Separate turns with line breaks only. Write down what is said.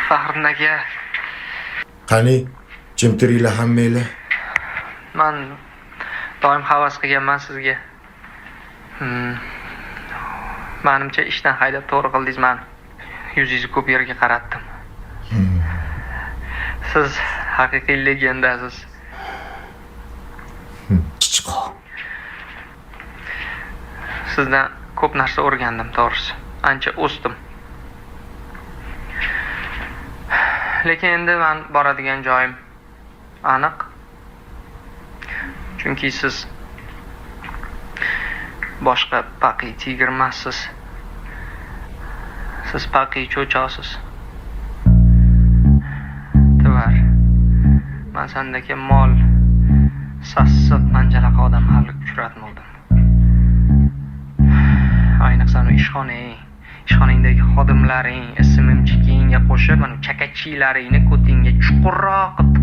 Faxriddin aka.
Qani, jim turinglar hammanglar.
Man doim havas qilganman sizga. Manimcha, ishdan haydab to'g'ri qildingiz mani. Yuzingizni ko'p yerga qaratdim. Siz haqiqiy legendasiz.
Chichqoq.
Sizdan ko'p narsa o'rgandim, to'g'risi. Ancha o'sdim. Lekin endi man boradigan joyim aniq. Chunki siz boshqa paqiy tigr emassiz. Siz paqiy cho'choqsiz. Tivar. Man sandagi mol, sassiq manjalaqa odam hali uchratmadim. Ayniqsa ishxonang, ishxonangdagi xodimlaring, SMMchikingga qo'shib, mana chakachilaringni ko'tingga chuqurroq qilib